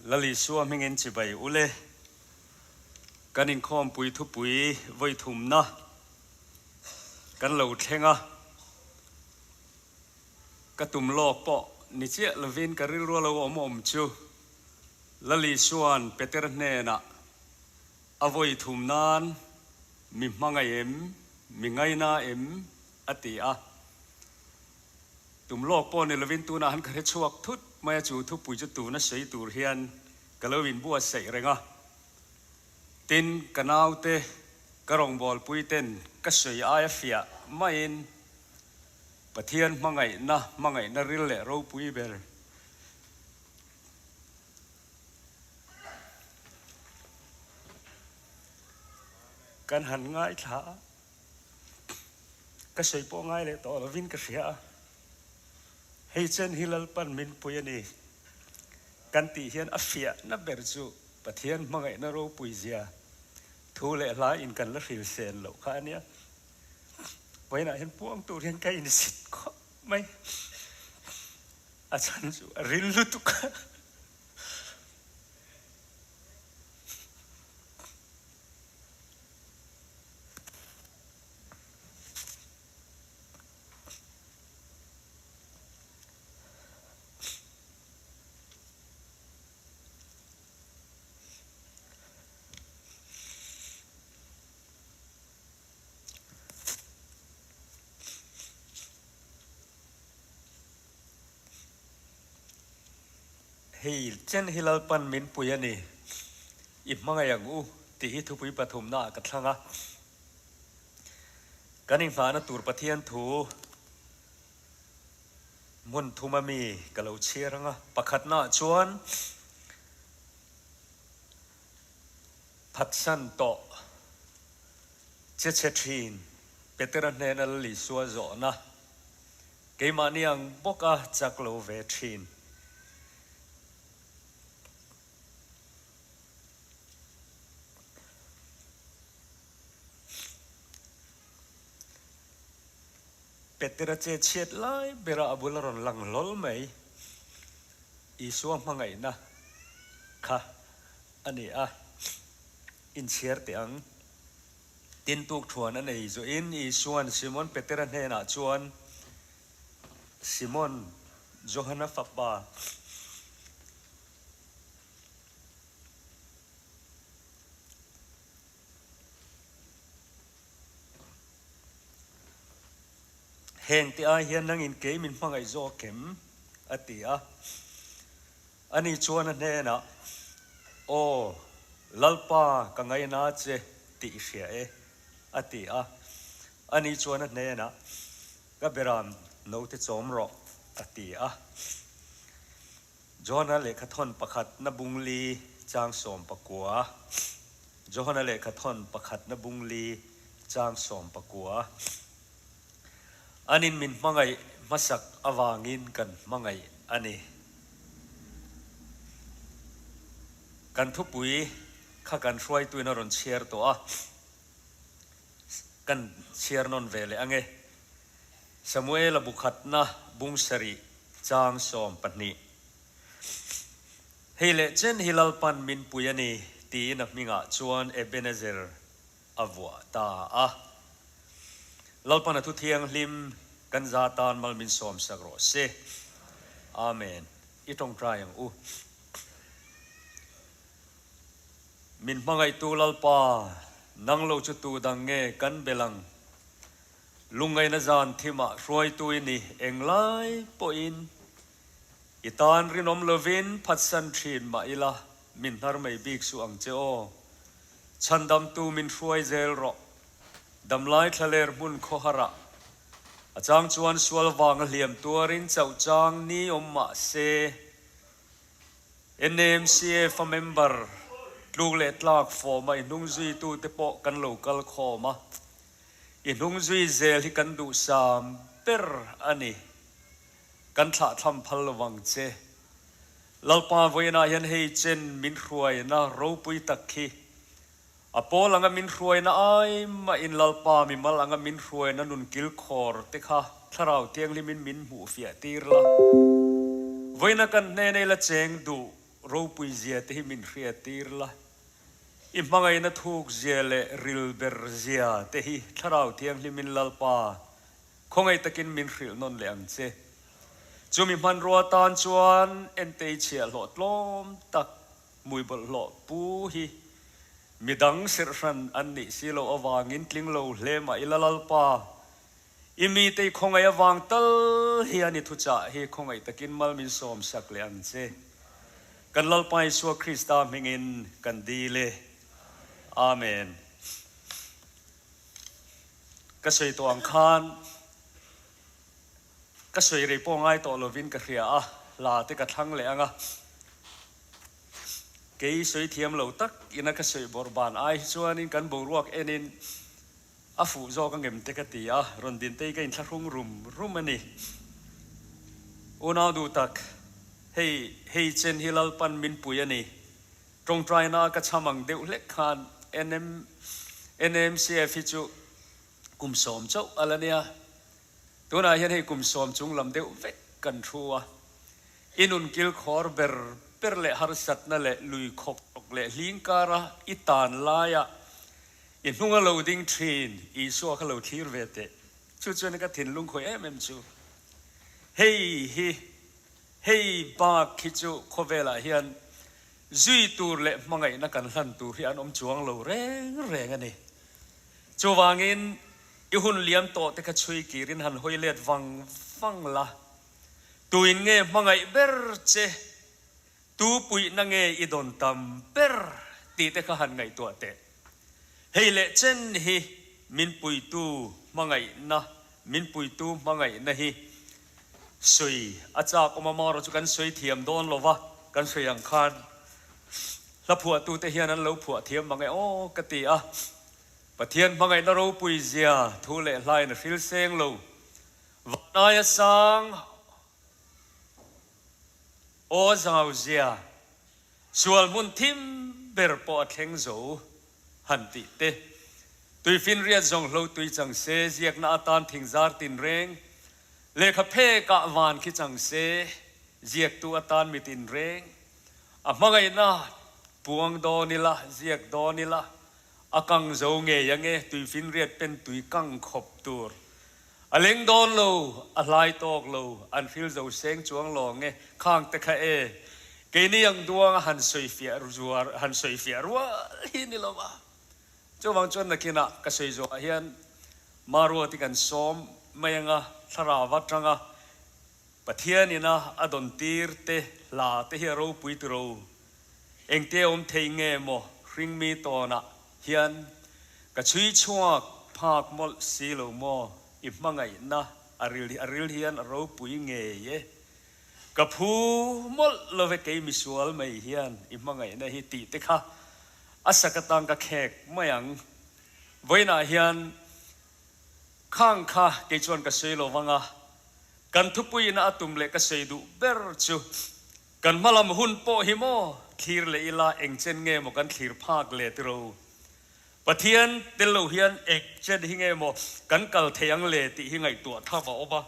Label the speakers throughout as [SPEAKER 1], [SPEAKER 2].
[SPEAKER 1] Lal Isua hmingin chibai ule. Kan inkhawmpui thupui vawi thumna kan lo thleng a, ka tum lawk pawh ni chiah lovin ka rilru a lo awm awm chu Lal Isua'n Peter hnenah a vawi thum nan mi hmangaih em, mi ngaina em a ti a. Tum lawk pawh ni lovin tunah han ka hre chhuak thut mai a, chu thupui chu tuna sawi tur hian ka lo inbuatsaih reng a. Tin, ka naute, ka rawngbawlpui ten ka sawi aia fiah maiin Pathian hmangaihna, hmangaihna ril leh ropui ber kan han ngaithla a. Ka sawi pawh ngai leh tawh lovin ka hria a, hei chen hi Lalpan min pui a ni kan tih hian a fiahna ber chu Pathian hmangaihna ropui zia thu leh hla in kan la hril sen loh kha a nia. Vawiinah hian puang tur hian ka insit khawp mai, a chhan chu a ril lutuk a. Hei chen hi Lalpan min pui a ni, i hmangaih ang u tih hi thupui pathumna ah ka thlang a. Kan inghahna tur Pathian thu hmun thum a mi ka lo chhiar ang a, pakhatna ah chuan phatsan tawh che chhe thin Petera hnena Lal Isua zawhna Keimahni ang bawk a chak lo ve thin. Petera che chhiat lai bera a bul a rawn lang hlawl mai. Isua hmangaihna kha a ni a, inchhiar teh ang. Tin tuk thuan a nei zuahin Isua'n Simon Petera hnenah chuan, Simon, Johana fapa, heng te ai hian nangin kei min hmangaih zawk em? a ti a. Ani chuan a hnenah, Aw, Lalpa, ka ngaina che tih i hria e, a ti a. Ani chuan a hnenah, Ka beram note chawm rawh, a ti a. Johana lehkhathawn pakhatna bungli chang 19 Johana lehkhathawn pakhatna bungli chang 19 Anin min hmangaih hmasak avangin kan hmangaih a ni. Kan thupui kha kan hruaituin a rawn chhiar tawh a, kan chhiar nawn ve leh ange. Samuela bu khatna bung sarih chang 12. Hei leh chen hi Lalpan min pui a ni tiin a hmingah chuan Ebenezer a vuah ta a. Lalpan a thu thianghlim kan za tan mal min sawmsak rawh se. Amen. I tawngtai ang u. Min hmangaihtu Lalpa, nang lo chu tu dang nge kan bel ang? Lungngaihna zan thimah hruaitu i ni englai pawhin i tan rinawm lovin phatsan thin mah ila min hnar mai bik suh ang che aw. Chhandamtu min hruai zel rawh. Damlai thlaler hmun khawharah a chang chuan sual vanga hliam tuarin chauh chang ni awm mah se, NAMCF a member tluk leh tlak fawma i hnung zuitute pawh kan lo kal khawm a, i hnung zui zel hi kan duhsam ber a ni. Kan thlahthlam phal lovang che. Lalpa vawiinah hian hei chen min hruaina ropui tak khi a pawl anga min hruaina ai mahin Lalpa mimal anga min hruaina nun kilkhawr te kha Thlarau Thianghlimin min hmuhfiah tir la. Vawiina kan hnenei la cheng duh. ropui zia te hi min hriattir la, i hmangaihna thuk zia leh ril ber zia te hi Thlarau Thianghlimin Lalpa khawngaih takin min hrilh nawn leh ang che. Chumi hmanrua tan chuan entei chhiahhlawh tlawm tak hmui bawlhhlawh pu hi midang sirhhran an nih si loh avangin tling lo hle mah ila Lalpa, i mite i khawngaih avang tal hian i thuchah hi khawngaih takin mal min sawm sak leh ang che. Kan Lalpa Isua Krista hmingin kan dil e. Amen. Ka sawi tawh ang khan Ka sawi rei pawh ngai tawh lovin ka hria a, hla te ka thlang leh ang a. Kei sawi thiam lo tak ina ka sawi bawrh ban ai hi chuanin kan boruak enin a fuh zawk a ngem te ka ti a, rawn din te hi ka inthlahrung rum rum a ni. Unau duh tak, hei hei chen hi Lalpan min pui a ni. Tawngtaina a ka cham ang deuh hlek khan NM NMCF hi chu kum sawm chauh a la nia. Tunah hian hei kum sawm chung lam deuh vek kan thu a, i nun kil khawr ber ber leh harsatna leh lui khawk rawk leh hling kara i tan laia i hnunga lo ding thin Isua kha lo thlir ve teh. Chu chuan ka thinlung khawi em em chu hei hi, hei bak hi chu khawvelah hian zui tur leh hmangaihna kan hlan tur hi an awm chuang lo reng reng a ni. Chuvangin, i hun liam tawh te kha chhui kirin han hawi let vang vang la. Tuin nge hmangaih ber che? Tu puihna nge i dawn tam ber? tih te kha han ngaihtuah teh. Hei leh chen hi min puitu hmangaihna, min puitu hmangaihna hi sawi a chak awm a, marawh chu kan sawi thiam dawn lo va, kan sawi ang khan hla phuahtute hian an lo phuah thiam mang e aw ka ti a. Pathian hmangaihna ropui zia thu leh hlain a hril seng lo. Vanaia sang aw zau zia sual hmun thim ber pawh a thleng zo han tih te. Tuifinriat zawng hlo tui chang se ziakna atan thingzar tinreng, lehkha phekah van khi chang se ziaktu atan mi tinreng, a hmangaihna puang dawn ila ziak dawn ila A kang zo ngei ange, tuifinriat pen tui kang khawp tur. A leng dawn lo, a hlai tawk lo, an hril zo seng chuang lo ange, khang te kha e. Keini ang duanga han sawifiah zuar, han sawifiah rual hi ni lo va. Chuvang chuan nakinah ka sawi zawhah hian Maruati kan sawm mai anga thlarau atanga Pathian ina a dawn tir te hla te hi a ropui tiro. Engte awm thei nge maw hringmi tawnah hian ka chhui chhuak phak mawlh si lo maw i hmangaihna a ril a ril hian a ropui ngei e. Ka phu mawlh lo ve kei misual mai hian i hmangaihna hi tih te kha a sak atang ka khek mai ang. Vawiinah hian khang kha kei chuan ka sawi lo vang a, kan thupuiin a tum leh ka sawi duh ber chu Kan hmalam hun pawh hi maw thlir leh ila eng chen nge maw kan thlir phak le tiro. Pathian tel lo hian eng chen hi nge maw kan kal thei ang le tih hi ngaihtuah tham a awm a.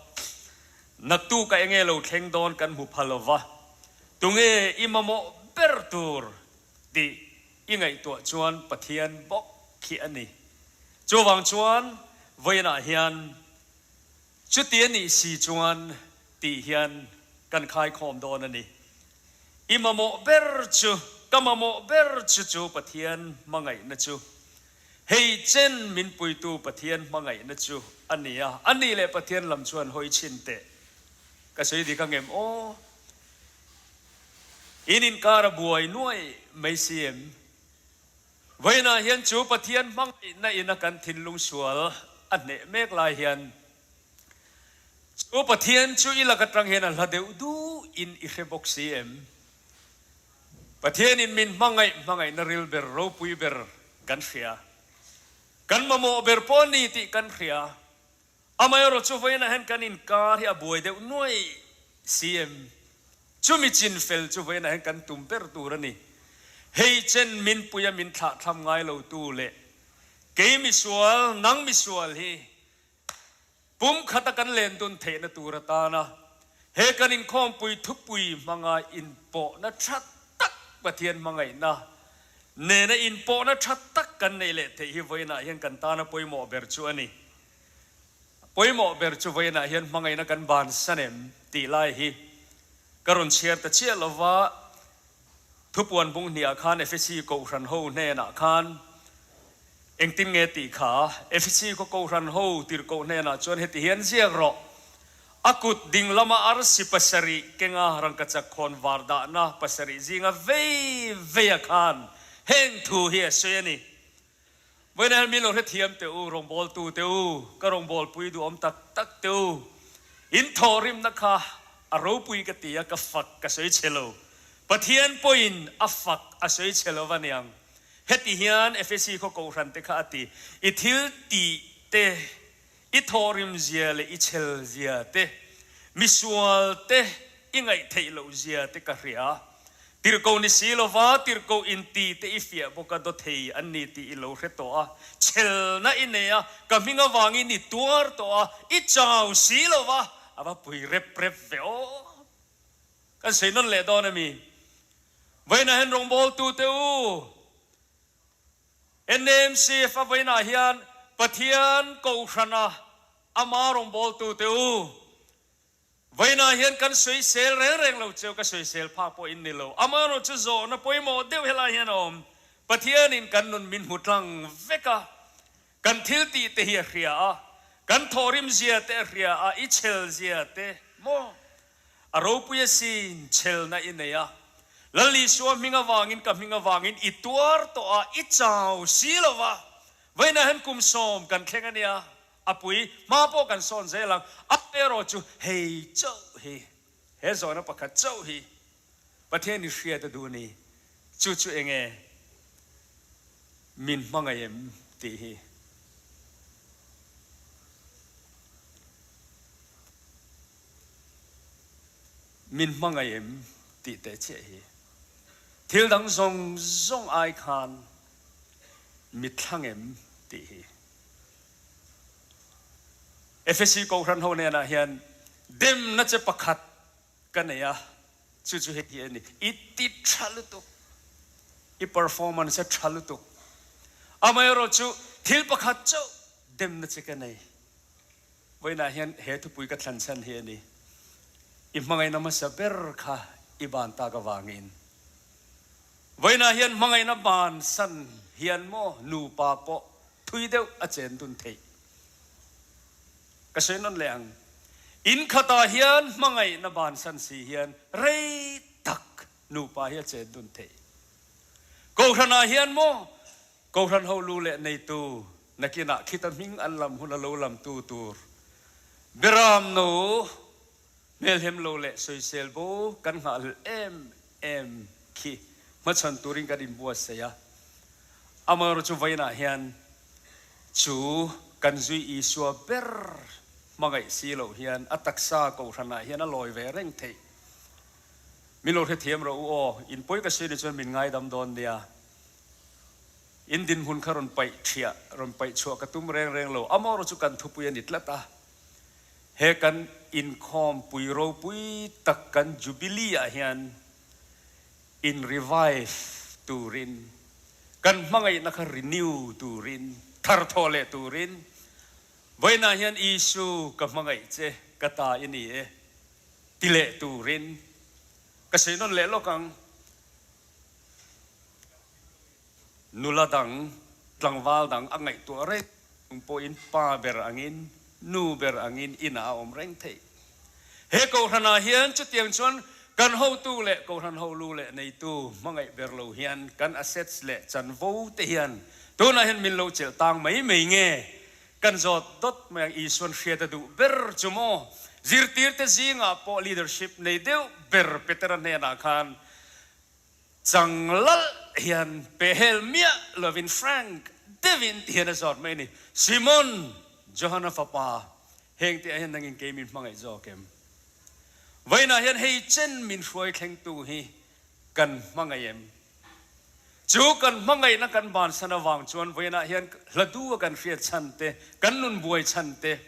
[SPEAKER 1] Naktuk a enge lo thleng dawn kan hmu pha lova, tunge i mamawh ber tur tih i ngaihtuah chuan Pathian bawk khi a ni. Chuvang chuan vawiinah hian Chuti a nih si chuan tih hian kan khaikhawm dawn a ni. I mamawh ber chu, ka mamawh ber chu chu Pathian hmangaihna chu, hei chen min puitu Pathian hmangaihna chu a ni a, a nih leh Pathian lam chuan hawi chhin teh. Ka sawi dik ang em aw? In inkar a buai nuai mai si em? Vawiinah hian chu Pathian hmangaihna ina kan thinlung sual a hneh mek lai hian chu Pathian chu i lak atang hian a hla deuh duhin i hre bawk si em? Pathianin min hmangaih hmangaihna ril ber ropui ber kan hria. Kan mamawh ber pawh a ni tih kan hria. Amaherawh chu vawiinah hian kan inkar hi a buai deuh nuai si em? Chumi chin fel chu vawiinah hian kan tum ber tur a ni. Hei chen min puia min thlah thlam ngai lo tu leh kei misual, nang misual hi pum khata kan len dun theihna tur atana he kan inkhawmpui thupui hmanga inpawhna tha tak. Pathian hmangaihna nena inpawhna tha tak kan neih leh theih hi vawiinah hian kan tana pawimawh ber chu a ni. Pawimawh ber chu vawiinah hian hmangaihna kan bansan em tih lai hi ka rawn chhiar ta chiah lova, Thupuan bung hniah khan Efesi Kohhran ho hnenah khan engtin nge tih kha? Efesi khaw Kohhran ho tirhkoh hnenah chuan heti hian ziak rawh, A kut ding lama arsi pasarih kenga rangkachak khawn var dahna pasarih zinga vei veia khan heng thu hi a sawi a ni. Vawiin hian min lo hrethiam teh u, rawngbawltu teh u, ka rawngbawlpui duhawm tak tak teh u. In thawhrimna kha a ropui ka ti a, ka fak ka sawi chhe lo. Pathian pawhin a fak a sawi chhe lo va niang. Heti hian Efesi khaw kohhran te kha a ti, I thil tih te, i thawhrim zia leh i chhel zia te, misual te i ngaihtheih loh zia te ka hria. Tirhkoh ni si lova tirhkoh inti te i fiah bawk a, dawthei an ni tih i lo hre tawh a, chhelna i nei a, ka hming avangin i tuar tawh a, i chau si lova, a va pui rep rep ve aw. Kan sawi nawn leh dawn a mi? Vawiinah hian rawngbawltute u, NAMCF a vawiinah hian Pathian Kohhrana ama rawngbawltute u, Vawiinah hian kan sawisel reng reng lo cheu, ka sawisel phak pawh in ni lo. Amaherawh chu zawhna pawimawh deuh helai hian a awm. Pathianin kan nun min hmu tlang vek a, kan thil tih te hi a hria a, kan thawhrim zia te a hria a, i chhel zia te maw? A ropui asin, chhelna i nei a. Lal Isua hming avangin ka hming avangin i tuar tawh a, i chau si lo va. Vawiinah hian kum sawm kan thleng a nia. A pui hma pawh kan sawn zel ang. A erawh chu hei chauh hi, he zawhna pakhat chauh hi Pathian i hriat a duh a ni. Chu chu eng nge min hmangaih em tih hi. Min hmangaih em tih teh chiah hi. Thil dang zawng zawng ai khan mi thlang em tih hi. Efesi Kohhran ho hnenah hian demna che pakhat ka nei a, chu chu hei hi a ni, I ti tha lutuk, i performance a tha lutuk, amaherawhchu thil pakhat chauh demna che ka nei. Vawiinah hian he thupui ka thlan chhan hi a ni, I hmangaihna hmasa ber kha i ban tak avangin. Vawiinah hian hmangaihna bansan hian maw nupa pawh thui deuh a chen dun theih. Ka sawi nawn leh ang, in khatah hian hmangaihna bansan si hian rei tak nupa hi a chen dun theih. Kohhranah hian maw Kohhran ho lu leh neitu nakinah khita hming an lam hun a lo lamtu tur Beram no hmelhem lo leh sawisel bo kan nghahhlelh em em khi hmachhan turin kan inbuatsaih a. Amaherawhchu chu vawiinah hian chu kan zui Isua ber hmangaih si loh hian a taksa kohhranah hian a lawi ve reng theih. Min lo hrethiam rawh u aw, in pawi ka sawi ni chuan min ngaidam dawn nia. In dinhmun kha rawn paih thiah, rawn paih chhuah ka tum reng reng lo. Amaherawhchu chu kan thupui a ni tlat a. He kan inkhawmpui ropui tak kan Jubilee ah hian in revive turin, kan hmangaihna kha renew turin, thar thawh leh turin, vawiinah hian Isu ka hmangaih che, ka ta i ni e ti leh turin ka sawi nawn leh lawk ang. Nula dang, tlangval dang a ngaihtuah reng chung pawhin pa ber angin, nu ber angin inah a awm reng theih. He Kohhranah hian chutiang chuan kan hotu leh Kohhran holu leh neitu hmangaih ber lo hian kan assets leh chanvo te hian tunah hian min lo chelh tang mai mai nge? Kan zawt dawt mai ang Isuan hriat a duh ber chu maw? Zirtirte zingah pawh leadership nei deuh ber Petera hnenah khan Chang lalh hian pehhel miah lovin Frank deuhin ti hian a zawt mai a ni. Simon, Johana fapa, heng tihah hian nangin kei min hmangaih zawk em? Vawiinah hian hei chen min hruai thlengtu hi kan hmangaih em? Chu kan hmangaihna kan bansan avang chuan vawiinah hian hla du a kan hriat chhan te, kan nun buai chhan te,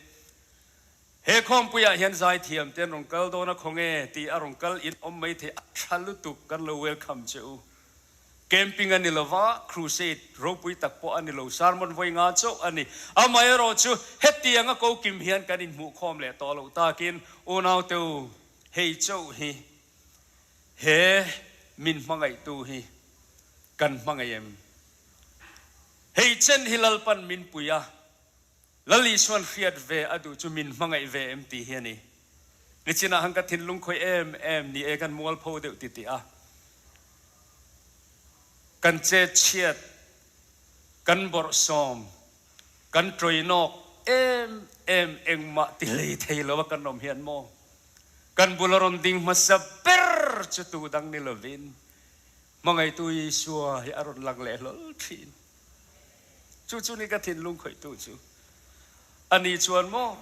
[SPEAKER 1] He khawmpuiah hian zaithiam te an rawn kal dawn a khaw nge tih a rawn kal in awm mai thei a tha lutuk kan lo welcome che u. Camping a ni lo va, crusade ropui tak pawh a ni lo, sermon vawi nga chauh a ni. Amaherawhchu, hetianga ko kim hian kan inhmuhkhawm leh tawh loh takin, unaute u, hei chauh hi he min hmangaihtu hi kan hmangaih em? Hei chen hi Lalpan min pui a, Lal Isuan hriat ve a duh chu min hmangaih ve em tih hi a ni. Nichinah han ka thinlung khawih em em ni e kan mualpho deuh ti tih a. Kan chetchhiat, kan bawrhsawm, kan tawinawk em em engmah ti hlei thei lo a kan awm hian maw? Kan bula rawn ding hmasa ber chu tu dang ni lovin hmangaihtu Isua hi a rawn lang leh hlawl thin. Chu chu ni ka thinlung khawihtu chu a ni chuan maw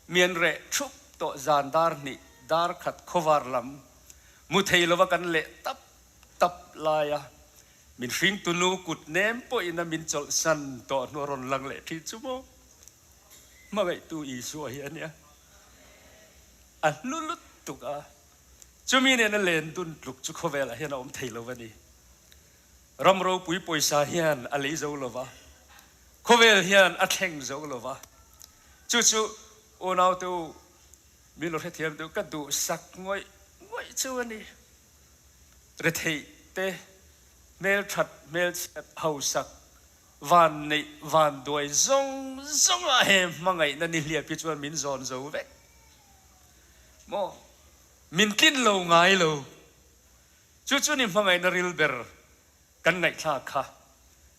[SPEAKER 1] mian reh thup tawh zan dar hnih dar khat khawvar lam mu thei lova kan leh tap tap laia min hringtu nu kut nem pawhin a min chawlhsan tawh hnu a rawn lang leh thin chu maw hmangaihtu Isua hi a nia a hlu lutuk a chumi nena len dun tluk chu khawvelah hian a awm thei lo a ni. Ram ropui pawisa hian a lei zo lo va, khawvel hian a thleng zo lo va. Chu chu unaute u, min lo hrethiam deuh, ka duhsak ngawih ngawih chu a ni. Retheih te, hmelthat hmelchhiat hausak, van neih van duai zawng zawngah he hmangaihna nihliap hi chuan min zawn zo vek maw? Min tlin lo ngai lo. Chu chu ni hmangaihna ril ber kan ngaihthlak kha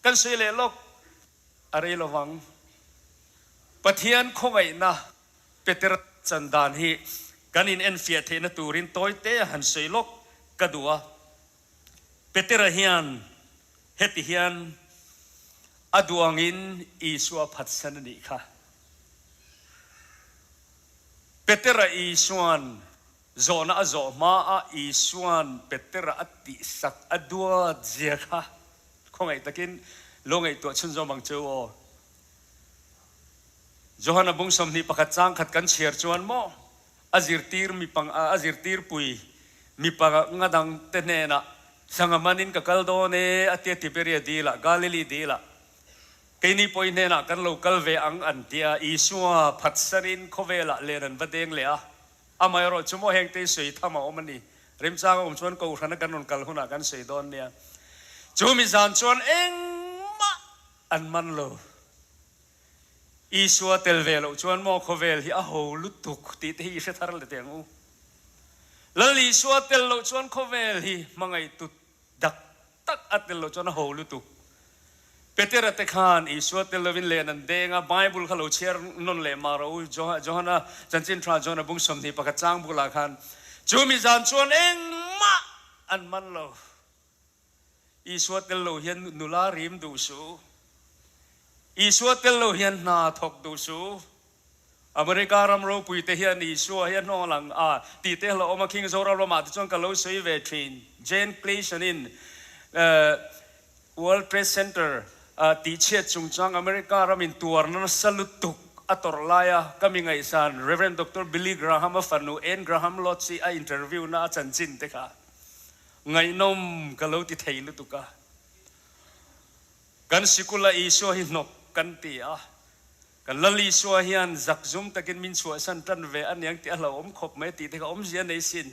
[SPEAKER 1] kan sawi leh lawk a rei lo vang. Pathian khawngaihna Peter chan dan hi kan in enfiah theihna turin tawi te a han sawi lawk ka duh a. Petera hian heti hian a duangin Isua phatsan a nih kha. Petera Isuan Zawhna a zawh hmaah Isua'n Petera a tihsak a duat zia kha khawngaih takin lo ngaihtuah chhunzawm ang che u aw. Johana bung 21 chang khat kan chhiar chuan maw a zirtir mi pang a zirtirpui mipa nga dang te hnenah Sangha manin ka kal dawn e a tia Tiberia dilah Galili dilah keini pawh i hnenah kan lo kal ve ang an tia Isua phatsarin khawvelah len an va deng leh a. Amaherawh chu maw hengte hi sawi tham a awm a ni. Remchang a awm chuan Kohhrana kan rawn kal hunah kan sawi dawn nia. Chu mi zan chuan engmah an man lo. Isua tel ve loh chuan maw khawvel hi a ho lutuk tih te hi i hre thar leh teh ang u. Lal Isua tel loh chuan khawvel hi hmangaihtu dak tak a tel loh chuan a ho lutuk. Petera te khan Isua tel lovin len an deng a, Bible kha lo chhiar nawn leh mah rawh u, Johana chanchin tha Johana bung 21 chang bulah khan chu mi zan chuan engmah an man lo. Isua tel lo hian nula rim duh suh. Isua tel lo hian hna thawk duh suh. America ram ropui te hian Isua hi a hnawng lang a tih te hlauhawm a khing Zoram ramah te chuan ka lo sawi ve thin. Jane Clayson in World Trade Center tih chhiat chungchang America ram in tuarna nasa lutuk a tawrh lai a ka mi ngaihsan Rev. Doctor Billy Graham a fanu Ann Graham Lotz hi a interview na a chanchin te kha ngaihnawm ka lo ti thei lutuk a. Kan sikul a Isua hi hnawk kan ti a. Kan Lal Isua hian zakzum takin min chhuahsan tan ve a niang tih a hlauhawm khawp mai tih te kha awmzia a nei sin.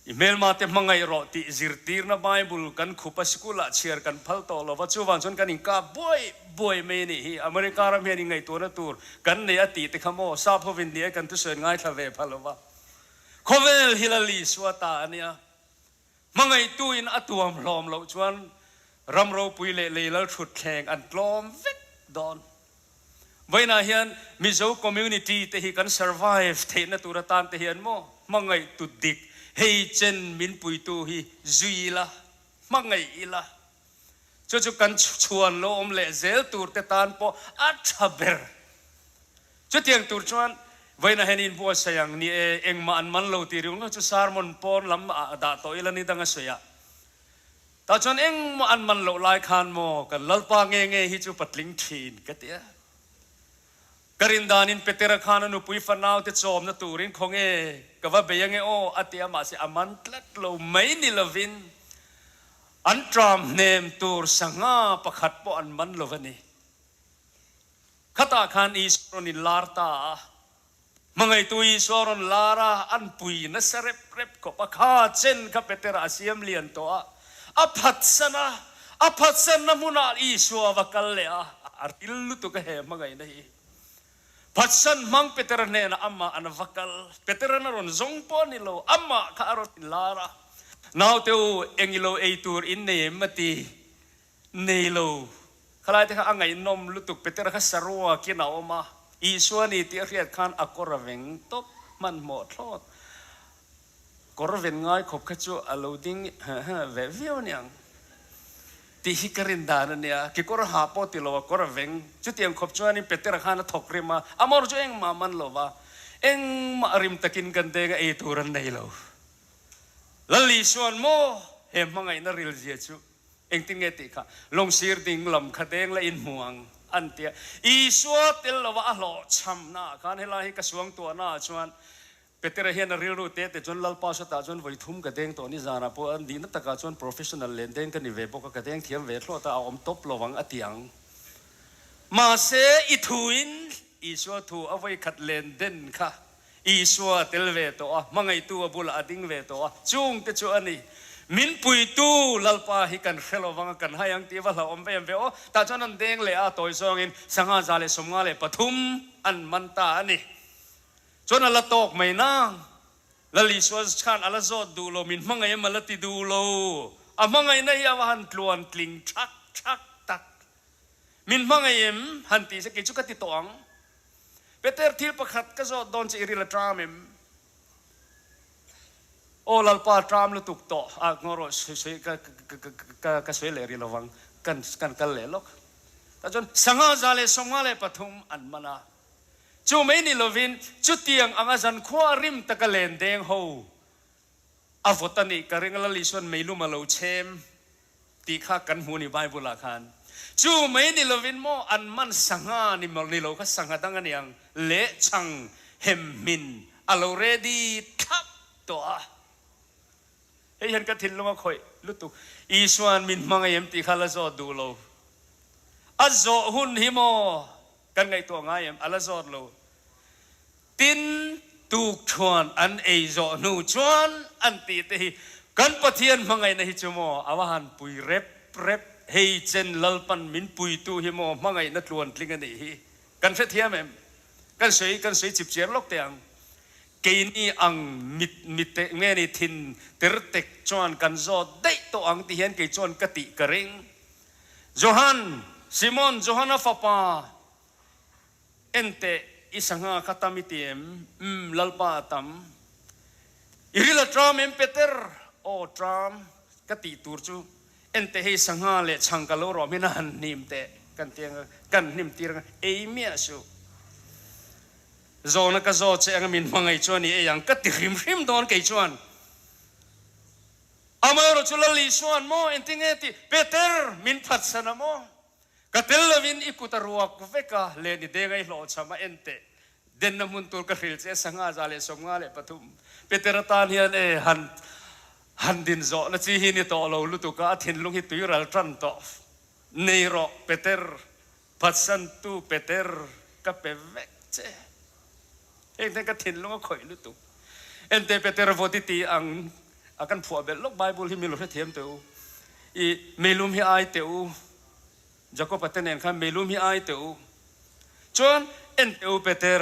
[SPEAKER 1] I hmelma te hmangaih rawh tih zirtirna Bible kan khup a sikulah chhiar kan phal tawh lo va, chuvang chuan kan inkap buai buai mai a nih hi. America ram hian inngaihtuahna tur kan nei a tih te kha maw sap hovin ni e kan thusawi an ngaithla ve phal lo va. Khawvel hi Lal Isua ta a nia. Hmangaihtuin a tuam hlawm loh chuan ram ropui leh lei lal thutthleng an tlawm vek dawn. Vawiinah hian Mizo community te hi kan survive theihna tur atan te hian maw hmangaihtu dik hei chen min puitu hi zui ila, hmangaih ila. Chu chu kan chhuan lo awm leh zel tur te tan pawh a tha ber. Chutiang tur chuan vawiinah hian inbuatsaih ang ni e, engmah an man lo tih ringawt chu sermon pawn lam ah dah tawh ila ni dang a sawi a. Tah chuan engmah an man loh lai khan maw kan Lalpa nge nge hi chu patling thin ka ti a. Ka rin danin Petera khan a nupui fanaute chawmna turin khawnge ka va bei ange aw a ti a mahse a man tlat lo mai ni lovin. An ṭam hnem tur sangha pakhat pawh an man lo a ni. Khatah khan Isua rawn inlar ta a, hmangaihtu Isua rawn lar a, an pui nasa rep rep khawp a, kha chen kha Petera a siam lian tawh a, a phatsan a, a phatsanna hmunah Isua a va kal leh a, a ril lutuk a he hmangaihna hi. Phatsan hmang Petera hnenah amah an va kal. Petera'n a rawn zawng pawh a ni lo, amah kha a rawn inlar a, Naute u, eng i lo ei tur in nei em? a ti. Nei lo. Khalai te kha a ngaihnawm lutuk, Petera kha saruakin a awm a, Isua ni tih a hriat khan a kawr a veng tawp hmanhmawh thlawt. Kawr ven ngai khawp kha chu a lo ding ve viau aniang tih hi ka rin dan a nia. Kekawr ha pawh ti lo a kawr a veng. Chutiang khawp chuanin Petera khan a thawk rim a, a mawr chu engmah man lo va, engmah rim takin kan deng a ei tur an nei lo. Lal Isuan maw he hmangaihna ril zia chu engtin nge tih kha lawngsir ding lam kha deng la inhmu ang an ti a. Isua tel lova a hlawhchhamnaah khan helai hi ka suangtuahnaah chuan Petera hian a rilru te te chuan Lalpa sawtah chuan vawi thum ka deng tawh ni zanah pawh an nihna takah chuan professional len deng ka ni ve bawk a, ka deng thiam ve thlawt a, a awm tawp lo ang a ti ang. Mahse i thuin Isua thu a vawi khat len den kha Isua a tel ve tawh a, hmangaihtu a bulah a ding ve tawh a, chung te chu a ni. Min puitu Lalpa hi kan hre lo vang a, kan hai ang tih va hlauhawm ve em ve aw. Tah chuan an deng leh a, tawi zawngin 153 an man ta a ni. Chuan a la tawk mai nang. Lal Isua khan a la zawt duh lo, min hmangaih em a la ti duh lo. A hmangaihna hi a va han tluan tling thak thak tak. Min hmangaih em han tih se kei chu ka ti tawh ang. Peter thil pakhat ka zawt dawn che i ril a ṭam em? Aw Lalpa ṭam lutuk tawh a ngaw rawh sawi ka ka ka sawi leh rih lovang kan kan kal leh lawk. Tah chuan 153 an man a. Chu mai ni lovin chutiang anga zankhua rim taka len deng ho a vawt a nih ka ring a, Lal Isua'n meilum a lo chhem tih kha kan hmu ni Bible ah khan. Chu mai ni lovin maw an man sangha ni ni lo kha sangha dang a niang leh chhang hem hmin a lo ready thlap tawh a. Hei hian ka thinlung a khawih lutuk. Isua'n min hmangaih em tih kha la zawt duh lo. A zawh hun hi maw Kan ngaihtuah ngai em? A la zawt lo. Tin, tukthuan an ei zawh hnu chuan an tih te hi kan Pathian hmangaihna hi chu maw a va han pui rep rep, hei chen Lalpan min puitu hi maw hmangaihna tluantling a nih hi. Kan hrethiam em? Kan sawi kan sawi chip chiar lawk teh ang. Keini ang mit mit te nge ni thin ter tek chuan kan zawt daih tawh ang ti hian kei chuan ka tih ka ring. Johan, Simon Johana fapa, enteh i sangha kha tam i ti em? Umm, Lalpa a tam. I ril a tram em Peter? Aw tram, ka tih tur chu enteh hei sangha leh chhang ka lo rawh hmin a han hnim teh kan ti anga, kan hnim tir anga, ei miah suh. Zawhna ka zawt che anga min hmangaih chuan i ei ang ka ti hrim hrim dawn kei chuan. Amaherawh chu Lal Isua'n maw engtinge tih Peter min phatsan a maw? Ka tel lovin i kut a ruak vek a, len i deng a i hlawhchham a en teh. Denna hmun tur ka hrilh che a 153. Peter atan hian e han han din zawhna chi hi ni tawh lo lutuk a, a thinlung hi tui ral tan tawh. Nei rawh Peter, phatsantu Peter ka pe vek che. Heng ten ka thinlung a khawih lutuk. Ente Peter vawt i ti ang a kan phuah belh lawk Bible hi mi lo hrethiam teh u. I meilum hi ai teh u. Jacob a te nen khan meilum hi ai teh u. Chuan ente u Peter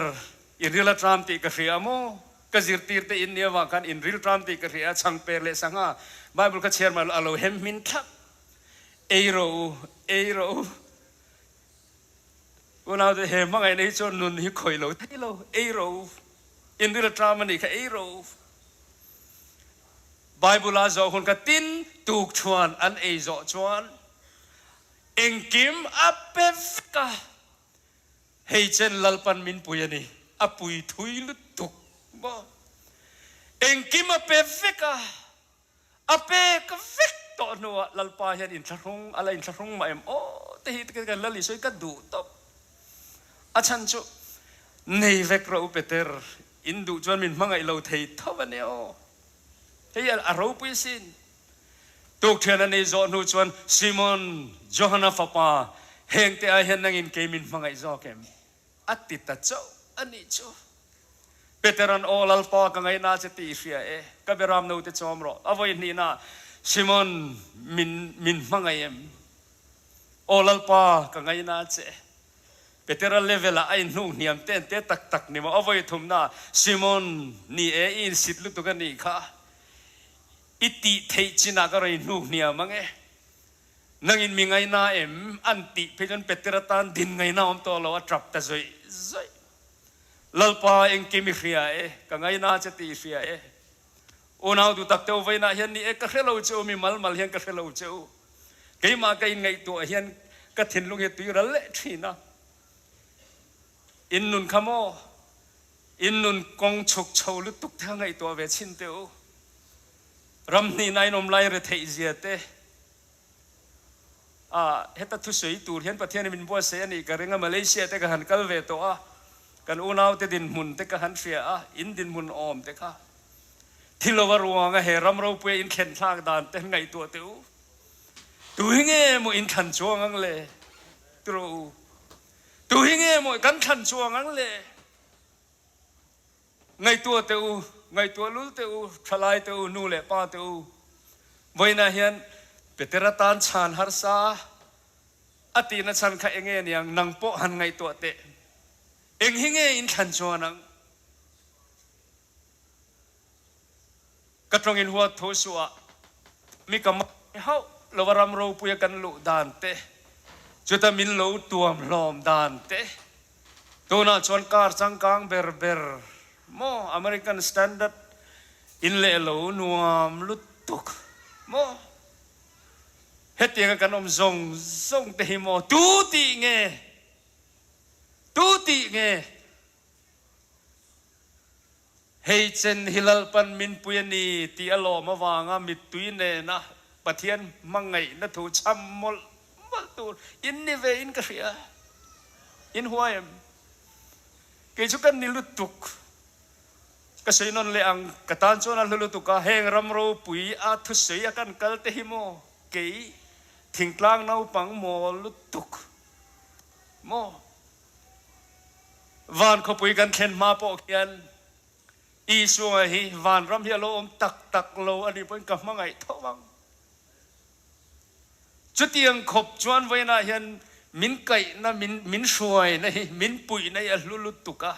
[SPEAKER 1] i ril a tram tih ka hria maw? Ka zirtir te in nia vang khan in ril tram tih ka hria a chhangper leh sangha Bible kha chhiar mah lo a lo hem hmin thlap. Ei rawh u, ei rawh u. Unaute he hmangaihna hi chuan nun hi khawih lo thei lo, ei ro, in ril ṭam a nih kha ei ro. Bible a zawh hun kha tin tuk chuan an ei zawh chuan engkim a pe vek a, hei chen Lalpan min pui a ni, a pui thui lutuk maw. Engkim a pe vek a. A pek vek tawh hnuah Lalpa hian inthlahrung a la inthlahrung mah em aw te hi kan Lal Isua hi ka duh tawp. A chhan chu nei vek rawh u Peter, in duh chuan min hmangaih lo thei tho a nia aw. Hei a ropui sin. Tukṭhian an ei zawh hnu chuan, Simon, Johana fapa, hengte ai hian nangin kei min hmangaih zawk em? A ti ta chauh a nih chu. Petera'n, Aw Lalpa, ka ngaihna che tih i hria e, ka beram note chawm rawh. A vawi hnihna, Simon, min min hmangaih em? Aw Lalpa, ka ngaihna che. Petera level-ah a inhnuk hniam ten te tak tak ni maw? A vawi thumna, Simon, ni e, i insit lutuk a nih kha. I tih theih chinah ka rawn inhnuk hniam ang e. Nangin mi ngaihna em? An tih phei chuan Petera tan din ngaihna awm tawh lo, a tap ta zawih zawih. Lalpa, engkim i hria e, ka ngaihna che tih i hria e. Unau duh tak teuh vainah hian ni e, ka hre lo che u, mi mal mal hian ka hre lo che u. Keimah ka inngaihtuah hian ka thinlung hi a tui ral leh thin a. In nun kha maw? In nun kawng chhuk chho lutuk te kha ngaihtuah ve chhin teh u. Ram hnihna in awm lai retheih zia te a heta thusawi tur hian Pathian in min buatsaih a nih ka ring a, Malaysia te ka han kal ve tawh a, kan unau te dinhmun te ka han hria a, in dinhmun awm te kha thi lova ruanga he ram ropuia in thlen thlak dan te han ngaihtuah teh u. Tu hi nge maw in thlan chuang ang le? Ti rawh u. Tu hi nge maw kan thlan chuang ang le? Ngaihtuah teh u, ngaihtuah lul teh u, thalai teh u, nu leh pa teh u. Vawiinah hian Petera tan chhan harsa a tihna chhan kha eng nge niang? Nang pawh han ngaihtuah teh. Eng hi nge in thlan chuan ang? Ka tawngin huat tho suh ah mi ka mai hauh lo a ram ropuia kan luh dan te, chuta min lo tuam hlawm dan te, tunah chuan car changkang ber ber maw American standard in leh lo nuam lutuk maw hetianga kan awm zawng zawng te hi maw tu tih nge tu tih nge? Hei chen hi Lalpan min pui a ni tih a lawm avanga mittui nena Pathian hmangaihna thu chham mawlh mawlh tur in ni ve in ka hria. In huai em? Kei chu ka ni lutuk. Ka sawi nawn leh ang, ka tan chuan a hlu lutuk a, heng ram ropui a thusawi a kan kal te hi maw kei thingtlang naupang maw lutuk maw? Van khawpui kan thlen hma pawh khian Isua hi vanram hi a lo awm tak tak lo a nih pawhin ka hmangaih tho ang. Chutiang khawp chuan vawiinah hian min kaihna, min min hruaina hi, min puihna hi a hlu lutuk a.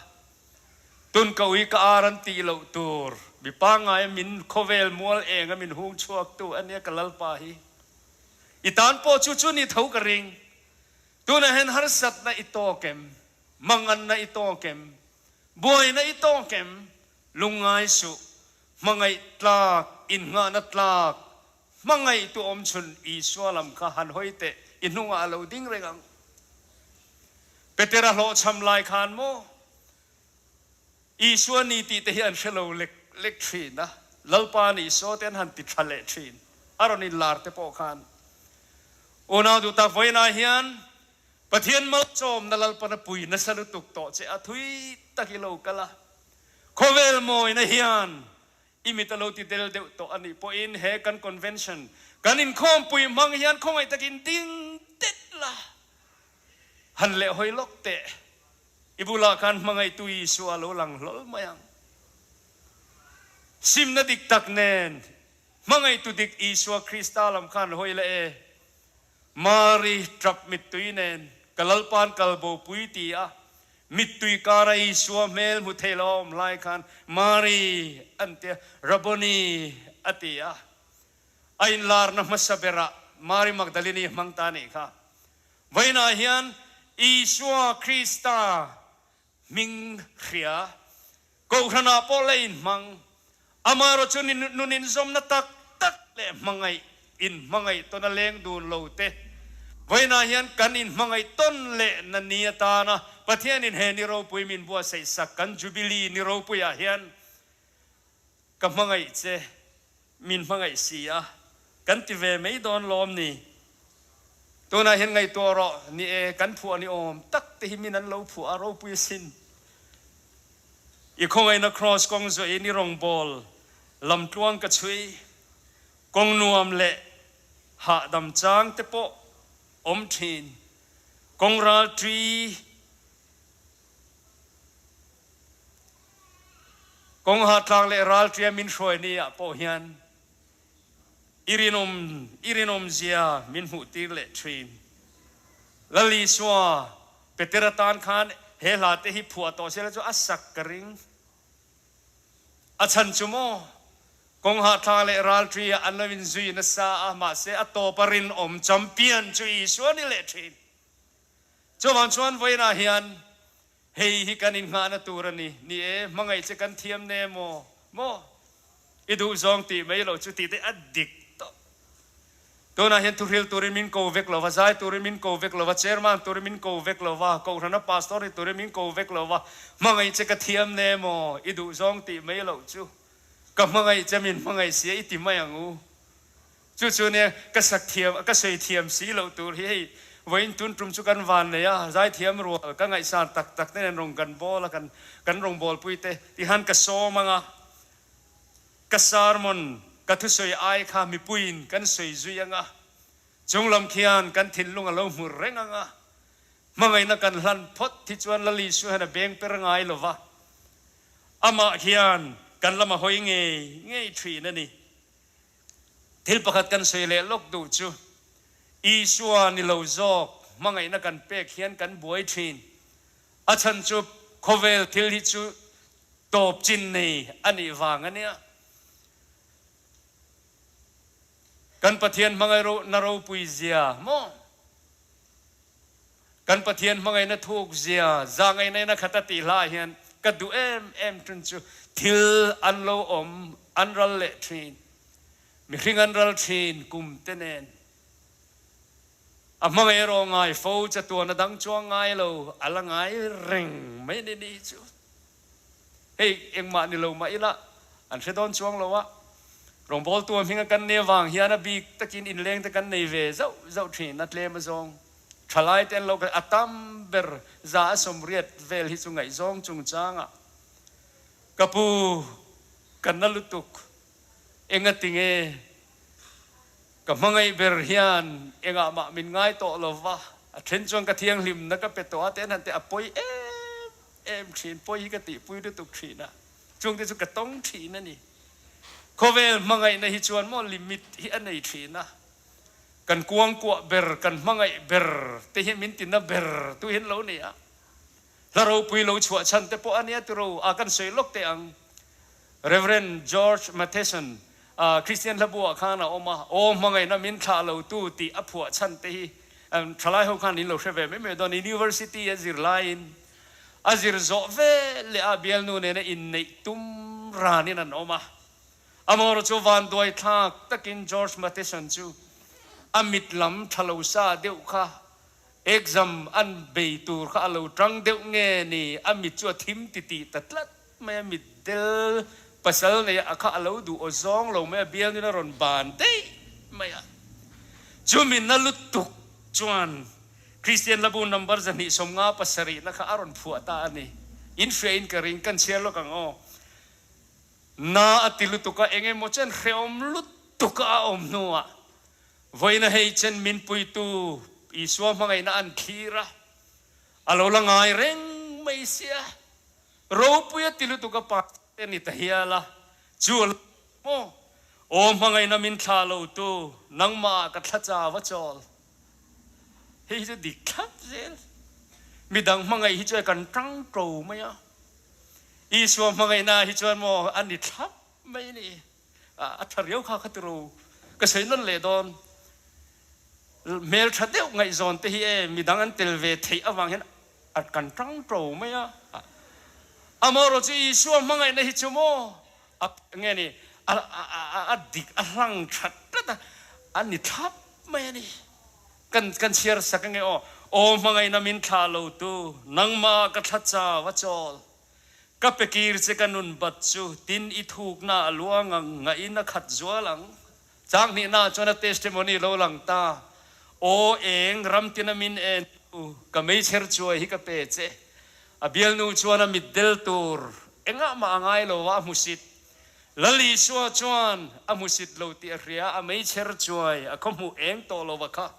[SPEAKER 1] Tun ka ui ka ar an tih loh tur mi pangngaia min khawvel mual enga min hung chhuaktu a nia ka Lalpa hi. I tan pawh chu chu ni tho ka ring. Tunah hian harsatna i tawk em? Manganna i tawk em? Buaina i tawk em? Lungngai suh, hmangaih tlak, innghahna tlak, hmangaih tu awm chhun Isua lam kha han hawi teh, i hnungah a lo ding reng ang. Petera hlawhchham lai khan maw Isua ni tih te hi an hre lo lek lek thin a, Lalpa ni Isua te an han ti tha leh thin, a rawn inlar te pawh khan. Unau duh tak vawiinah hian Pathian malsawmna Lalpan a pui nasa lutuk tawh che a, thui tak i lo kal a, khawvel mawina hian i mit a lo ti del deuh tawh a nih pawhin he kan convention kan inkhawmpui hmang hian khawngaih takin ding det la, han lehhawi lawk teh. I bulah khan hmangaihtu Isua a lo lang hlawl mai ang. Simna dik tak nen hmangaihtu dik Isua Krista lam khan hawi la e. Mari tap mittui nen ka Lalpa'n kal bo pui ti a, mittui kara Isua hmel hmu thei lo a awm lai khan Mari an tia, Rabboni a ti a. A inlarna hmasa berah Mari Magdalini hmang ta nih kha. Vawiinah hian Isua Krista hming hria Kohhranah pawh la inhmang. Amaherawh chu nun inzawmna tak tak leh hmangaih inhmangaih tawn a leng dun lo te. Vawiinah hian kan inhmangaih tawn leh na ni atana Pathianin he ni ropui min buatsaih sak kan Jubilee ni ropuiah hian ka hmangaih che Min hmangaih si a, kan ti ve mai dawn lawm ni? Tunah hian ngaihtuah rawh, ni e, kan phuah ni awm tak te hi min an lo phuah a ropui asin. I khawngaihna kraws kawng zuahin i rawngbawl lamtluang ka chhui, kawng nuam leh. Hahdam chang te pawh awm thin. Kawng ral ṭi. Kawng hahtlang leh ral ṭia min hruai ni ah pawh hian i rinawm i rinawmzia min hmuhtir leh ṭhin. Lal Isua, Petera tan khan he hla te hi phuah tawh sela chu a sak ka ring. A chhan chu maw? Kawng hahthlak leh ralṭi ah an lo inzui nasa a, mahse a tawp a rinawm champion chu Isua a ni leh ṭhin. Chuvang chuan vawiinah hian hei hi kan innghahna tur a ni. Ni e, hmangaih che kan thiam ne maw? Maw? I duhzawng tih mai loh chu tih te a dik tawh. Tunah hian thuhril turin min ko vek lo va, zai turin min ko vek lo va, chairman turin min ko vek lo va, kohhrana pastor ni turin min ko vek lo va, hmangaih che ka thiam ne maw? I duhzawng tih mai loh chu ka hmangaih che min hmangaih sia i ti mai ang u. Chu chu nia ka sak thiam ka sawi thiam si loh tur hi hei vawiin tun tum chu kan van nei a, zaithiam rual ka ngaihsan tak tak te nen rawn kan bawl a, kan kan rawngbawlpui te tihan ka sawm ang a. Ka sermon, ka thusawi ai kha mipuiin kan sawi zui ang a, chunglam khian kan thinlung a lo hmu reng ang a, hmangaihna kan hlan phawt hi chuan Lal Isu hian a beng per ngai lo va, amah hian kan lam a hawi ngei ngei thin a ni. Thil pakhat kan sawi leh lawk duh chu, Isua ni lo zawk hmangaihna kan pek hian kan buai thin. A chhan chu khawvel thil hi chu tawp chin nei a nih vang a nia. Kan Pathian hmangaih na ropui zia maw? Kan Pathian hmangaihna thuk zia zahngaihna in a khat a tih hla ah hian ka duh em em tun chu thil an lo awm an ral leh thin, mihring an ral thin kum te nen. A hmangaih erawh ngai fo chatuan a dang chuang ngai lo, a la ngai reng mai ni ni chu. Hei engmah ni lo mah ila an hre dawn chuang lo a, rawngbawltu hminga kan nia vang hian a bik takin inleng te kan nei ve zauh zauh thin a tlem azawng. Thalai te an lo a tam ber za a 80 vel hi chu ngaihzawng chungchangah ka pu ka na lutuk engatinge Ka hmangaih ber hian engah mah min ngai tawh lo va, a then chuan ka thianghlimna ka pe tawh a, te an han ti a pawi em em thin, pawi hi ka tihpui lutuk thin a, chung te chu ka tawng thin a ni. Khawvel hmangaihna hi chuan maw limit hi a nei thin a, kan kuangkuah ber, kan hmangaih ber te hi min tina ber tu hi an lo ni a, hla ropui lo chhuah chhan te pawh a nia tiro a kan sawi lawk teh ang. Rev. George Matheson Kristian hlabu ah khan a awm a, Aw hmangaihna min thlah lo tu tih a phuah chhan te hi thalai ho khan in lo hre ve mai mai dawn. University a zir laiin a zir zawh ve leh a bialnu nena inneih tum ranin an awm a. Amaherawhchu chu vanduai thlak takin George Matheson chu a mit lam tha lo sa deuh kha exam an bei tur kha a lo tang deuh nge ni a mit chu a thim titih ta tlat mai a, mitdel pasal nei a kha a lo duh aw zawng lo mai a, bialin a rawn ban daih mai a. Chumi na lutuk chuan Kristian Labu number 257 na kha a rawn phuah ta a ni. In hria in ka ring, kan chhiar lawk ang aw. Na a ti lutuk a, eng emaw chen hrehawm lutuk a a awm hnuah vawiina hei chen min puitu Isua hmangaihna an thlir a, a lo la ngai reng mai sia. Ropui a ti lutuk a pa te ni ta hial a, chu a lo maw? Aw hmangaihna min thlah lo tu, nangmah ah ka thla cha va chawl. Hei hi chu dik thlap zel. Midang hmangaih hi chuan kan tang to mai a, Isua hmangaihna ah hi chuan maw a ni thlap mai a ni. A tha riau kha kha ti ro. Ka sawi nawn leh dawn. Hmel tha deuh ngaihzawn te hi e midang an tel ve theih avang hian a kan tang to mai a. Amaherawhchu chu Isua hmangaihna hi chu maw a nge ni a dik a hlang that tlat a, a ni thlap mai a ni. Kan kan chhiar sak ange aw. Aw hmangaihna min thlah lo tu, nangmah ka thla chau a chawl. Ka pe kir che ka nun bat chu, tin i thukna a luang ang, ngahin a khat zual ang. Chang hnihna chuan a testimony lo lang ta, Aw eng ram tina min en tu, ka meichher chuai hi ka pe che. A bialnu chuan a mitdel tur engah mah a ngai lo a, a hmusit. Lal Isua chuan a hmusit lo tih a hria, a meichher chuai a khaw hmuh eng tawh lo va kha.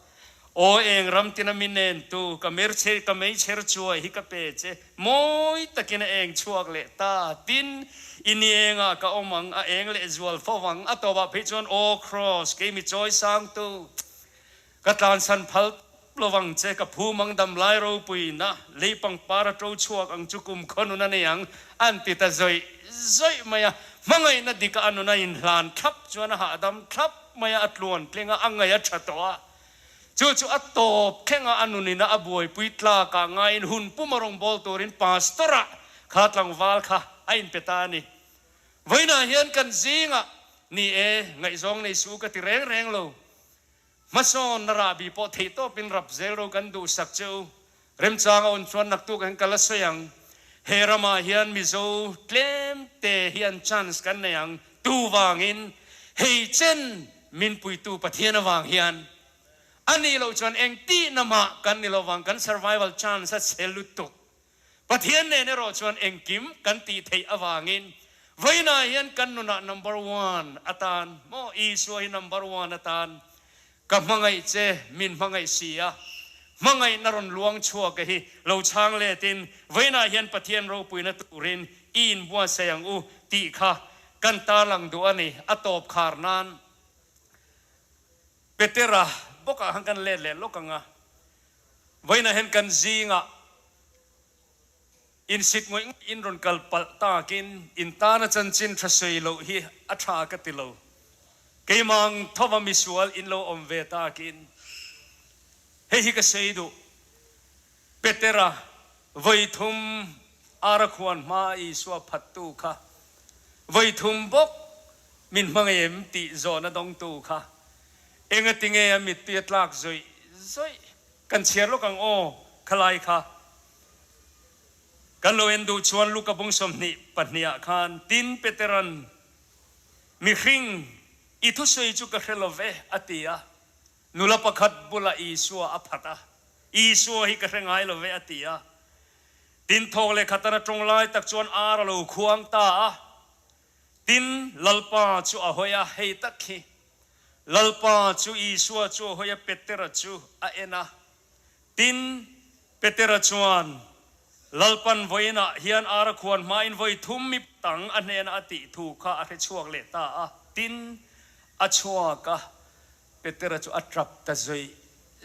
[SPEAKER 1] Aw eng ram tina mi nen tu, ka merchhe ka meichher chuai hi ka pe che, mawi takin a eng chhuak leh ta. Tin, i ni engah ka awm ang, a eng leh zual fo vang. A tawpah phei chuan, Aw Kraws, kei mi chawi sang tu, ka tlansan phal tawp lo vang che, ka phum ang dam lai ropuina, lei pangpar a to chhuak ang chu kum khaw nun a nei ang, an ti ta zawih zawih mai a. Hmangaihna dika a nun a inhlan thlap chuan a hahdam thlap mai a, a tluan tling a, a ngaih a tha tawh a. Chu chu a tawp thleng a, a nunina a buaipui tlakah ngaiin hun puma rawngbâwl turin pastor-ah kha tlangval kha a inpe ta a ni. Vawiinah hian kan zingah, Ni e, ngaihzawng nei suh ka ti reng reng lo. Hmasawn na rahbi pawh theihtawpin rap zel ro kan duhsak che u. Remchang a awm chuan naktuk hian ka la sawi ang. He ramah hian Mizo tlem te hian chance kan nei ang. Tu vangin hei chen min puitu Pathian avang hian a nih loh chuan eng tihna mah kan ni lovang, kan survival chance a chhe lutuk. Pathian nen erawh chuan engkim kan tih theih avangin vawiinah hian kan nunah number one atan maw Isua hi number one atan Ka hmangaih che, min hmangaih si a, hmangaihna rawn luang chhuak a hi lo chhang letin vawiinah hian Pathian ropuina turin i inbuatsaih ang u tih kha kan tarlang duh a ni. A tawp khar nan Petera bawkah khan kan let leh lawk ang a, vawiinah hian kan zingah insit ngawih ngawih in rawn kal palh takin in tana chanchin tha sawi loh hi a tha ka ti lo. Keimah ang thova misual in lo awm ve takin hei hi ka sawi duh. Petera vawi thum ara khuan hma Isua phattu kha vawi thum bawk min hmangaih em tih zawhna dawngtu kha engatinge a mittui a tlak zawih zawih Kan chhiar lawk ang aw, khalai kha. Kan lo en duh chuan Luka bung 22 ah khan tin Peteran, Mihring, i thusawi chu ka hre lo ve, a ti a. Nula pakhat bulah Isua a phat a, Isua hi ka hre ngai lo ve, a ti a. Tin thawk leh khatana tawng lai tak chuan ar a lo khuang ta a. Tin, Lalpa chu a hawi a, hei tak hi. Lalpa chu Isua chu a hawi a, Petera chu a en a. Tin, Petera chuan, Lalpan vawiinah hian ara khuan hmain vawi thum mi tang a hnenah a tih thu kha a hre chhuak leh ta a. Tin, a chhuak a, Petera chu a tap ta zawih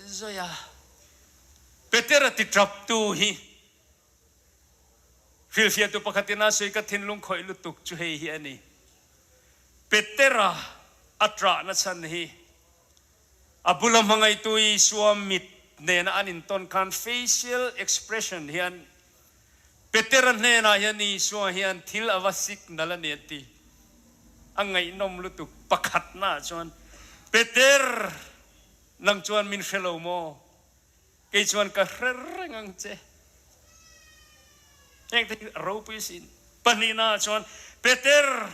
[SPEAKER 1] zawih a. Petera ti taptu hi Hrilhfiahtu pakhatin a sawi ka thinlung khawih lutuk chu hei hi a ni, Petera a ṭahna chhan hi a bula hmangaihtu Isua mit nena an intawn khan facial expression hian Petera hnenah hian Isua hian thil a va signal a ni a ti. A ngaihnawm lutuk pakhatnaah chuan, Peter, nang chuan min hre lo maw? Kei chuan ka hre reng ang che. Heng te hi a ropui sin. Pahnihna ah chuan Peter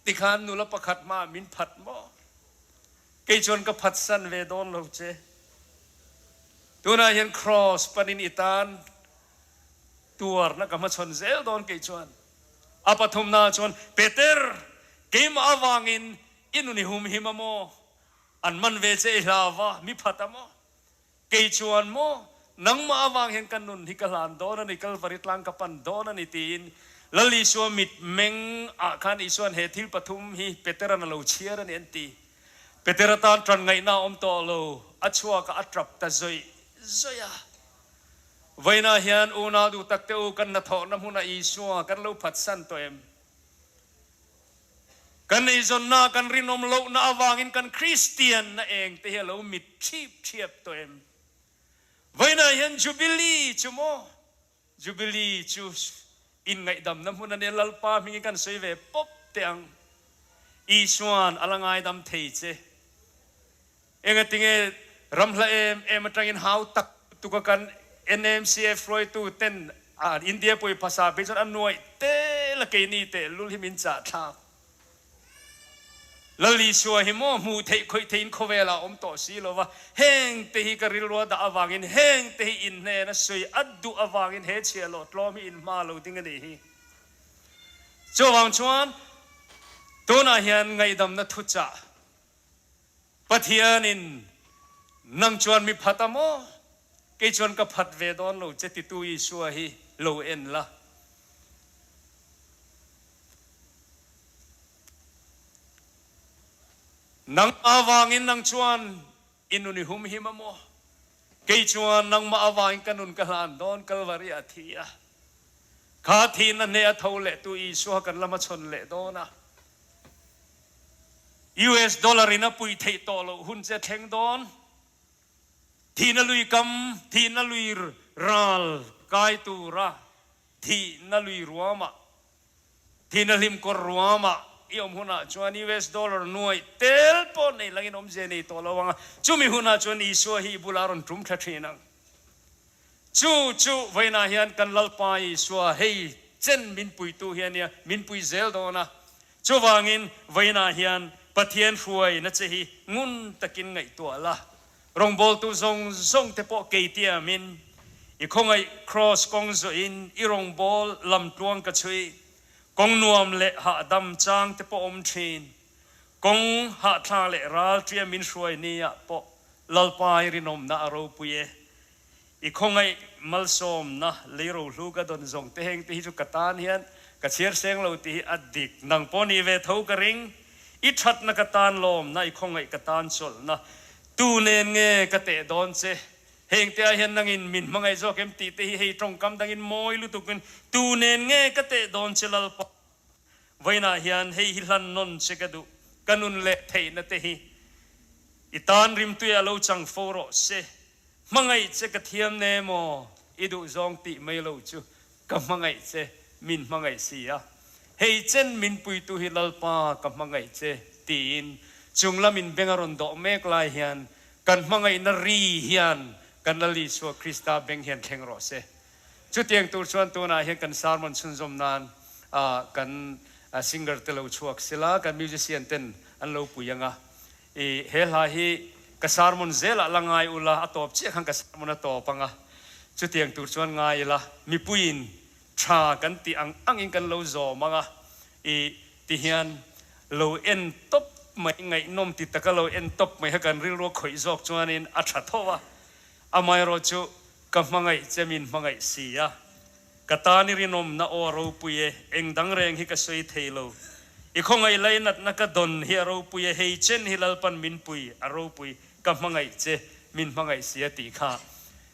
[SPEAKER 1] tikhan nula pakhat hmaah min phat maw? Kei chuan ka phatsan ve dawn lo che. Tunah hian Kraws panin i tan tuarna ka hmachhawn zel dawn kei chuan. A pathumna ah chuan Peter, keimah avangin i nun i humhim a maw? An man ve che i hlau va, mi phat a maw? Kei chuan maw, nangmah avang hian ka nun hi ka hlan dawn a ni, Kalvari tlang ka pan dawn a ni tiin Lal Isua mit meng ah khan Isua'n he thil pathum hi Petera'n a lo chhiar a ni an ti. Petera tan ṭan ngaihna a awm tawh lo, a chhuak a, a ṭap ta zawih zawih a. Vawiinah hian unau duh tak te u kan hnathawhna hmunah Isua kan lo phatsan tawh em? Kan eizawnna, kan rinawm lohna avangin kan Kristianna eng te hi a lo mit thip thiap tawh em? Vawiinah hian Jubilee chu maw? Jubilee chu inngaihdamna hmun a nia, Lalpa hmingin kan sawi ve pawp teh ang. Isua'n a la ngaidam thei che. Engatinge ramhla em em atangin hau tak tuka kan NMCF hruaitu ten India pawh i phasa phei chuan a nuaih tel a keini teh lul hi min chah thlak. Lal Isua hi maw hmuh theih khawih theihin khawvelah a awm tawh si lo va, heng te hi ka rilrua dah avangin heng te hi inhnen a sawi a duh avangin he chhiahhlawh tlawm hi inhma lo ding a nih hi. Chuvang chuan. Tunah hian ngaihdamna thuchah Pathianin nang chuan mi phat a maw? Kei chuan ka phat ve dawn lo che titu Isua hi lo en la. Nang avangin nang chuan i nun i humhim a maw? Kei chuan nangmah avangin ka nun ka hlan dawn Kalvari ah thi a. Kha thihna hneh a tho leh tu Isua kan lama chhawn leh dawn a. US dollar in a puih theih tawh loh hun che thleng dawn. Thihna lui kam, thihna lui ral kai tura thihna lui ruamah, thihna hlimkawr ruamah i awm hunah chuan US dollar nuaih tel pawh nei langin awmzia nei tawh lo ang a, chumi hunah chuan Isua hi i bulah a rawn tum thla thin ang. Chu chu vawiinah hian kan Lalpa Isua hei chen min puitu hi a nia, min pui zel dawn a. Chuvangin vawiinah hian Pathian hruaina che hi ngun takin ngaihtuah la, rawngbawltu zawng zawng te pawh kei tiamin i khawngaih Kraws kawng zawhin i rawngbâwl lamtluang ka chhui, kawng nuam leh hahdam chang te pawh awm thin, kawng hahthlak leh ralṭia min hruai niah pawh Lalpa i rinawmna a ropui e. I khawngaih malsawmna lei rohlu ka dawn zawng te heng te hi chu ka tan hian ka chhiar seng lo tih hi a dik. Nang pawh nih ve tho ka ring. I thatna ka tan lawmna, i khawngaih ka tan chawlhna. Tu nen nge ka teh dawn che? Heng te ah hian nangin min hmangaih zawk em tih te hi hei tawngkam dangin mawi lutukin tu nen nge ka teh dawn che Lalpa? Vawiinah hian hei hi hlan nawn che ka duh, ka nun leh theihna te hi i tan rimtui a lo chang fo rawh se. Hmangaih che ka thiam ne maw? I duh zawng tih mai lo chu ka hmangaih che, min hmangaih si a. Hei chen min puitu hi Lalpa ka hmangaih che tiin chung lamin beng a rawn dawh mek lai hian kan hmangaihna ri hian kan Lal Isua Krista beng hian thleng rawh se. Chutiang tur chuan tunah hian kan sermon chhunzawm nan kan singer te lo chhuak sila, kan musician ten an lo pui ang a. I he hla hi ka sermon zelah la ngai ula, a tawp chiah khan ka sermon a tawp ang a. Chutiang tur chuan ngai ila, mipuiin tha kan tih ang angin kan lo zawm ang a. I ti hian lo en tawp mai, ngaihnawm ti taka lo en tawp mai kha kan rilru a khawih zawk chuanin a tha tho a. Amaherawh chu Ka hmangaih che min hmangaih si a, ka tan i rinawmna aw a ropui e, eng dang reng hi ka sawi thei lo. I khawngaih lainatna ka dawn hi a ropui e, hei chen hi Lalpan min pui a ropui, ka hmangaih che min hmangaih si a tih kha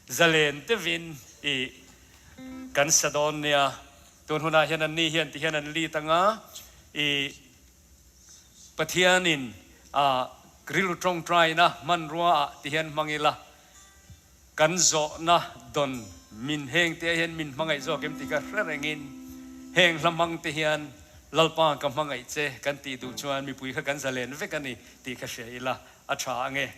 [SPEAKER 1] zalen deuhin i kan sa dawn nia. Tun hunah hian anni hian ti hian an lead anga i Pathianin a rilru tawngtaina hmanrua ah ti hian hmang ila. Kan zawhna dawn min heng te hian min hmangaih zawk em tih ka hre rengin heng hla hmang te hian Lalpa ka hmangaih che kan tih duh chuan mipui kha kan zalen vek a ni tih ka hria ila a tha ange.